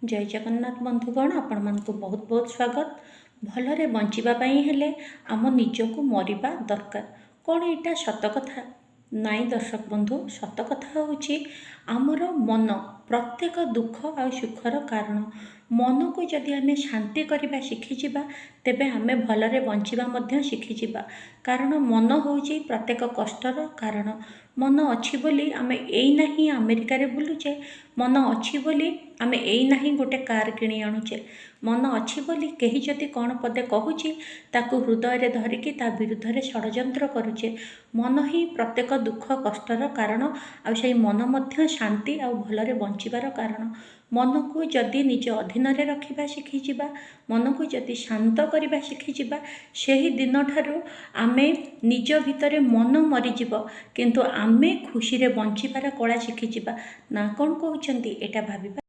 ଜୟ ଜଗନ୍ନାଥ ବନ୍ଧୁଗଣ, ଆପଣମାନଙ୍କୁ ବହୁତ ବହୁତ ସ୍ୱାଗତ। ଭଲରେ ବଞ୍ଚିବା ପାଇଁ ହେଲେ ଆମ ନିଜକୁ ମରିବା ଦରକାର, କ'ଣ ଏଇଟା ସତ କଥା? ନାଇଁ ଦର୍ଶକ ବନ୍ଧୁ, ସତ କଥା ହେଉଛି ଆମର ମନ ପ୍ରତ୍ୟେକ ଦୁଃଖ ଆଉ ସୁଖର କାରଣ। ମନକୁ ଯଦି ଆମେ ଶାନ୍ତି କରିବା ଶିଖିଯିବା, ତେବେ ଆମେ ଭଲରେ ବଞ୍ଚିବା ମଧ୍ୟ ଶିଖିଯିବା। କାରଣ ମନ ହେଉଛି ପ୍ରତ୍ୟେକ କଷ୍ଟର କାରଣ। ମନ ଅଛି ବୋଲି ଆମେ ଏଇନା ହିଁ ଆମେରିକାରେ ବୁଲୁଛେ। ମନ ଅଛି ବୋଲି ଆମେ ଏଇନା ହିଁ ଗୋଟେ କାର୍ କିଣି ଆଣୁଛେ। ମନ ଅଛି ବୋଲି କେହି ଯଦି କ'ଣ ପଦେ କହୁଛି, ତାକୁ ହୃଦୟରେ ଧରିକି ତା ବିରୁଦ୍ଧରେ ଷଡ଼ଯନ୍ତ୍ର କରୁଛେ। ମନ ହିଁ ପ୍ରତ୍ୟେକ ଦୁଃଖ କଷ୍ଟର କାରଣ, ଆଉ ସେଇ ମନ ମଧ୍ୟ ଶାନ୍ତି ଆଉ ଭଲରେ ବଞ୍ଚିବାର କାରଣ। ମନକୁ ଯଦି ନିଜ ଅଧୀନରେ ରଖିବା ଶିଖିଯିବା, ମନକୁ ଯଦି ଶାନ୍ତ କରିବା ଶିଖିଯିବା, ସେହି ଦିନଠାରୁ ଆମେ ନିଜ ଭିତରେ ମନ ମରିଯିବ, କିନ୍ତୁ ଆମେ ଖୁସିରେ ବଞ୍ଚିବାର କଳା ଶିଖିଯିବା। ନା କ'ଣ କହୁଛନ୍ତି? ଏଇଟା ଭାବିବା